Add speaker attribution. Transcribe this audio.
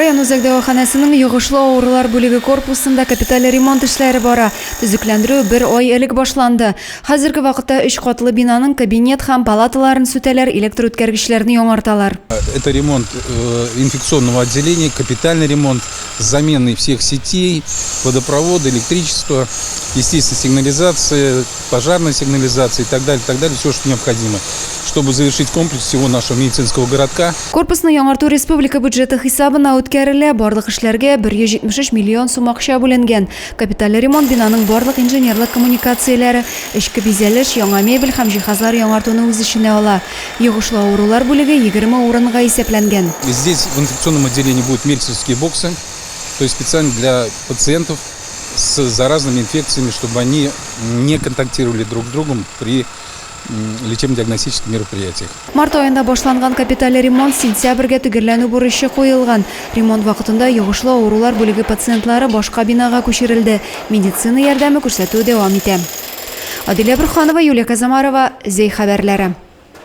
Speaker 1: Район үзәк дәваханәсенең йогышлы авырулар бүлеге корпусында капиталь ремонт эшләре бара. Төзекләндерү бер ай элек башланды. Хәзерге вакытта өч катлы бинаның кабинет һәм палаталарын сүтәләр, электр үткәргечләрне яңарталар.
Speaker 2: Это ремонт инфекционного отделения, капитальный ремонт с заменой всех сетей, водопровода, электричества, естественно, сигнализация, пожарная сигнализация и так далее, так далее, все, что необходимо, чтобы завершить комплекс всего нашего медицинского городка.
Speaker 1: Корпусны яңарту республика бюджеты хисабына үткәрелә. Барлык эшләргә 173 миллион сум акча бүленгән. Капиталь ремонт бинаның барлык инженерлык коммуникацияләре, эчке бизәлеш, яңа мебель һәм җиһазлар яңартуны үз эченә ала. Йогышлы авырулар бүлеге 20 урынга исәпләнгән.
Speaker 2: Здесь в инфекционном отделении будут мельцевские боксы, то есть специально для пациентов с заразными инфекциями, чтобы они не контактировали друг с другом при лечебно-диагностических мероприятиях.
Speaker 1: Март аенда башланган капиталь ремонт сентябрьгә төгәлләнү бурычы куелган. Ремонт вакытында йогышлы авырулар бүлеге пациентлары башка бинага күчерелде. Медицина ярдәме күрсәтү дәвам итә. Адилә Борһанова, Юлия Казамарова, Зәй хәбәрләре.